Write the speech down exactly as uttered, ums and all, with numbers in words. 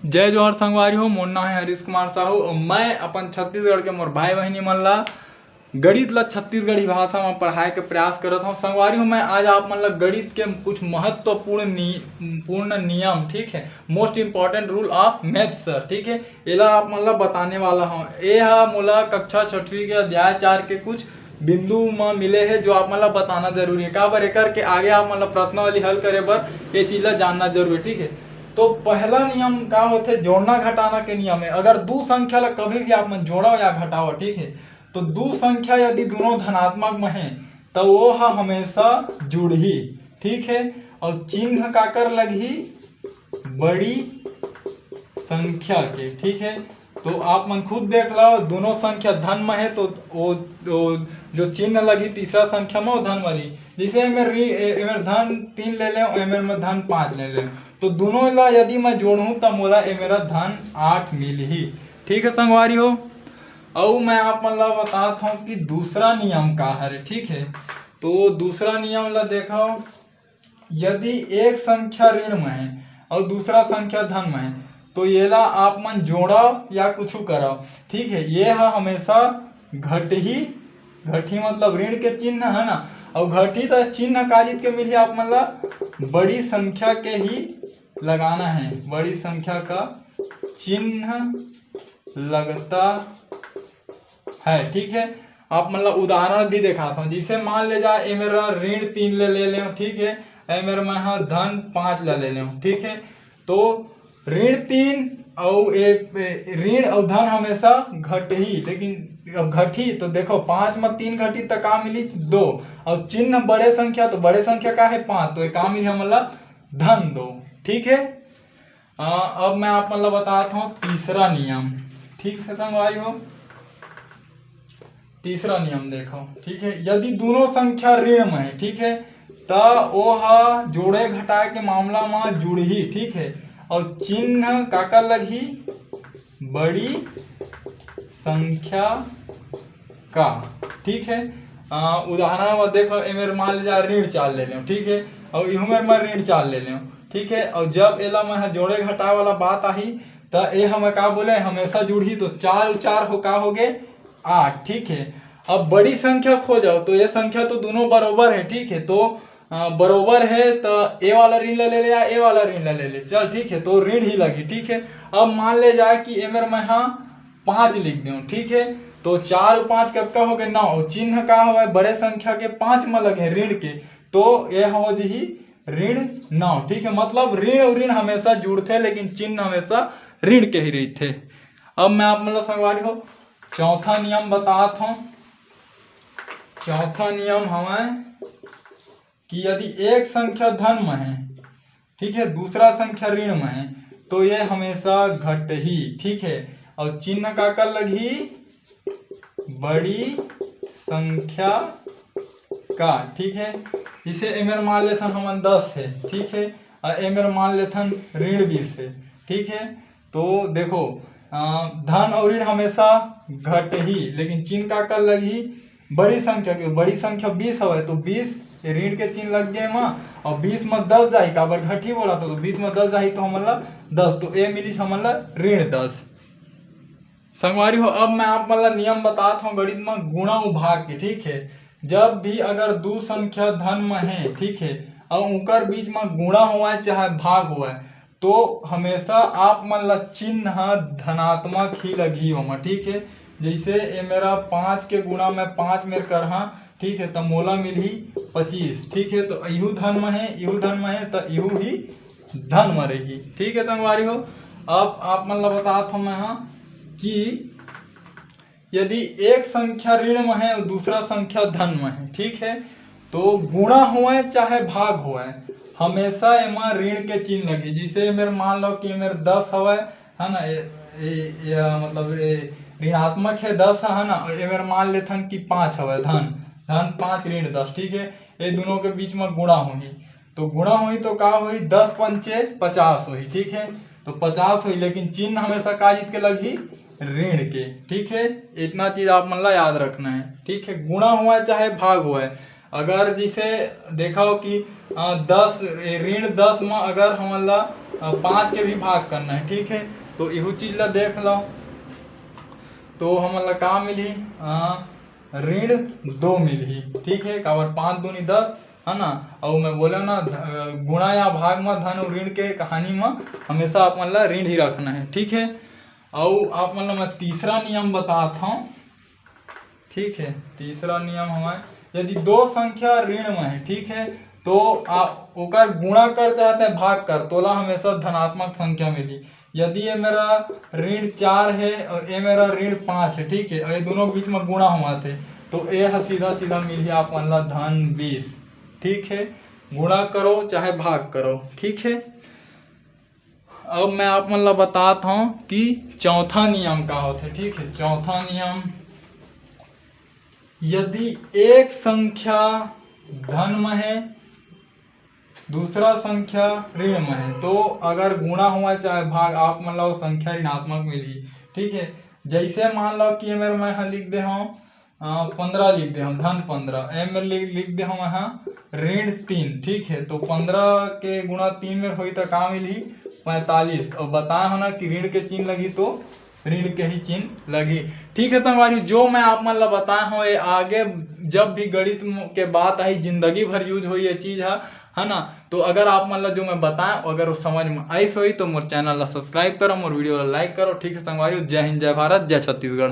जय जोहार संगवारी हो, मोर नाम है हरीश कुमार साहू। मैं अपन छत्तीसगढ़ के मोर भाई बहिनी मन ला गणित ला छत्तीसगढ़ी भाषा में पढ़ाए के प्रयास करत हूँ। संगवारी हो, मैं आज आप मन ला गणित के कुछ महत्वपूर्ण नि-, पूर्ण नियम, ठीक है, most important rule of maths, ठीक है, एला आप मन ला बताने वाला हूँ। ए हा मोला कक्षा छठवीं के अध्याय चार के कुछ बिंदु म मिले हे, जो आप मन ला बताना जरूरी है। काबर एकर के आगे आप मन ला प्रश्नावली हल करे बर ये चीज ला जानना जरूरी है, ठीक है। तो पहला नियम का होथे? जोड़ना घटाना के नियम है। अगर दू संख्या ला कभी भी आप मन जोड़ो या घटाओ, ठीक है, तो दू संख्या यदि दोनों धनात्मक में है, तो वो ह हमेशा जुड़ही, ठीक है। और चिन्ह काकर लगही? बड़ी संख्या के, ठीक है। तो आप मन खुद देख लो, दोनों संख्या धन में है, तो वो, वो जो चिन्ह लगी तीसरा संख्या में, वो धन वाली। जैसे एमेर री-, ए-, एमेर धन तीन ले ले, एमेर में धन पाँच ले ले, तो दोनों ला यदि मैं जोड़हूँ, तो मोला एमेरा धन आठ मिलही, ठीक है संगवारी हो। अउ मैं आप मन ला बतात हूँ कि दूसरा नियम का हरे, ठीक है। तो दूसरा नियम ला देखो, यदि एक संख्या ऋण में है और दूसरा संख्या धन में है, तो येला आप मन जोड़व या कुछ करव, ठीक है, ये ह हमेशा घटही। घटही मतलब ऋण के चिन्ह है ना, और घटही तो चिन्ह का चीज के मिलही, आप मन ला बड़ी संख्या के ही लगाना है, बड़ी संख्या का चिन्ह लगता है, ठीक है। आप मन ला उदाहरण भी देखात हूँ, जैसे मान ले जा, ए मेरा ऋण तीन ले ले लेव, ठीक है, ए मेरा मैं हा धन पाँच ला ले लेव, ठीक है। तो ऋण तीन अउ ए, ए, ऋण अउ धन हमेशा घटही, लेकिन अब घटही तो देखो, पाँच में तीन घटी तो का मिली? दो। और चिन्ह बड़े संख्या, तो बड़े संख्या का है? पाँच। तो ये का मिली हमन ला? धन दो, ठीक है। आ, अब मैं आप मन ला बतात हूँ तीसरा नियम, ठीक से संगवारी हो। तीसरा नियम देखो, ठीक है, यदि दोनों संख्या ऋण में है, ठीक है, त ओ ह जोड़े घटाए के मामला में जुड़ही, ठीक है, और चिन्ह काकर लगही? बड़ी संख्या का, ठीक है। आ, उदाहरण में देखो, ए मेर मान ले जा ऋण चार ले लेव, ठीक है, और इहू मेर मैं ऋण चार ले लेव, ठीक है, और जब एला मैं ह जोड़े घटाए वाला बात आही, त ए ह मैं का बोले, हमेशा जुड़ही, तो चार अउ चार हो का हो गे? आठ, ठीक है। अब बड़ी संख्या खोजव, तो ये संख्या तो दोनों बरोबर है, ठीक है, तो अ, बरोबर है, तो ए वाला ऋण ला ले ले या ए वाला ऋण ला ले ले, चल ठीक है, तो ऋण ही लगी, ठीक है। अब मान ले जाए कि ए मेर मैं हा पाँच लिख देव, ठीक है, तो चार अउ पाँच कतका हो गे? नौ। और चिन्ह का हवय? बड़े संख्या के पाँच में लगे ऋण के, तो ये हो जही ऋण नौ, ठीक है। मतलब ऋण और ऋण हमेशा जुड़थे, लेकिन चिन्ह हमेशा ऋण के ही रहिथे। अब मैं आप मन ला संगवारी हो चौथा नियम बतात हूँ। चौथा नियम हवय कि यदि एक संख्या धन में है, ठीक है, दूसरा संख्या ऋण में है, तो ये हमेशा घटही, ठीक है। और चिन्ह काकर लगही? बड़ी संख्या का, ठीक है। इसे ए मेर मान लेथन हमन दस है, ठीक है, और ए मेर मान लेथन ऋण बीस है, ठीक है। तो देखो, अ, धन और ऋण हमेशा घटही, लेकिन चिन्ह काकर लगही? बड़ी संख्या के। बड़ी संख्या बीस हवय, तो बीस ऋण के चिन्ह लग गए मा, और बीस में दस जाही, काबर घटही बोला तो, तो बीस में दस जाही तो हमन ला दस, तो ए मिलिस हमन ला ऋण दस। संगवारी हो, अब मैं आप मन ला नियम बतात हूँ गणित में गुणा अउ भाग के, ठीक है। जब भी अगर दू संख्या धन में है, ठीक है, और उनकर बीच में गुणा होवय चाहे भाग होवय, तो हमेशा आप मन ला चिन्ह ह धनात्मक ही लगही ओमा, ठीक है। जैसे ए मेरा पाँच के गुणा में पाँच मेर करहा, ठीक है, तो मोला मिलही पच्चीस, ठीक है। तो इहू धन में है, इहू धन में है, तो इहू ही धन में रही, ठीक है संगवारी हो। अब आप मन ला बतात हूँ मैं हा कि यदि एक संख्या ऋण में है और दूसरा संख्या धन में है, ठीक है, तो गुणा होवय चाहे भाग होवय, हमेशा एमा ऋण के चिन्ह लगे। जैसे मेरे मान लो कि मेरे दस हवय, है ना, ए, ए, ए, मतलब ए, ऋणात्मक है दस, है ना, और ए मेरे मान लेथन कि पाँच हवय धन, धन पाँच ऋण दस, ठीक है, ये दोनों के बीच में गुणा होही, तो गुणा होही तो का होही? दस पंचे पचास होही, ठीक है, तो पचास होही, लेकिन चिन्ह हमेशा का चीज के लगही? ऋण के, ठीक है। इतना चीज आप मन ला याद रखना है, ठीक है। गुणा होवय चाहे भाग होवय, अगर जैसे देखा हो कि अ, दस, ए, ऋण दस में अगर हमन ला अ, पाँच के भी भाग करना है, ठीक है, तो इहू चीज ला देख लो। तो हमन ला का मिलही? अ, ऋण दो मिलही, ठीक है, काबर पाँच दूनी दस, है ना। और मैं बोला ना, ध-, गुणा या भाग में धन और ऋण के कहानी में हमेशा आप मन ला ऋण ही रखना है, ठीक है। और आप मन ला मैं तीसरा नियम बतात हूँ, ठीक है। तीसरा नियम हमारे, यदि दो संख्या ऋण में है, ठीक है, तो आप ओकर गुणा कर चाहते हैं भाग कर, तोला हमेशा धनात्मक संख्या मिली। यदि ये मेरा ऋण चार है और ये मेरा ऋण पाँच है, ठीक है, और ये दोनों के बीच में गुणा हुआ थे, तो ये ह सीधा सीधा मिली आप मन ला धन बीस, ठीक है। गुणा करो चाहे भाग करो, ठीक है। अब मैं आप मन ला बतात हूँ कि चौथा नियम का होथे, ठीक है। चौथा नियम, यदि एक संख्या धन में है, दूसरा संख्या ऋण में है, तो अगर गुणा हुआ चाहे भाग, आप मन ला वो संख्या ऋणात्मक मिलही, ठीक है। जैसे मान लो कि ये मेर मैं ह लिख दे हूँ पंद्रह लिख दे हूँ, धन पंद्रह, ए मेर लिख, लिख दे हूँ मैं ह ऋण तीन, ठीक है। तो पंद्रह के गुणा तीन मेर होई तो का मिलही? पैंतालीस। और बताए हो ना कि ऋण के चिन्ह लगी तो ऋण के ही चिन्ह लगी, ठीक है। संगवारी, जो मैं आप मन ला बताए हूँ, ये आगे जब भी गणित म-, के बात आई, जिंदगी भर यूज होई ये चीज है, है ना। तो अगर आप मन ला जो मैं बताए, अगर वो समझ में आइस होई तो मोर चैनल ला सब्सक्राइब करो, मोर वीडियो ला लाइक करो, ठीक है संगवारी। जय हिंद, जय भारत, जय छत्तीसगढ़।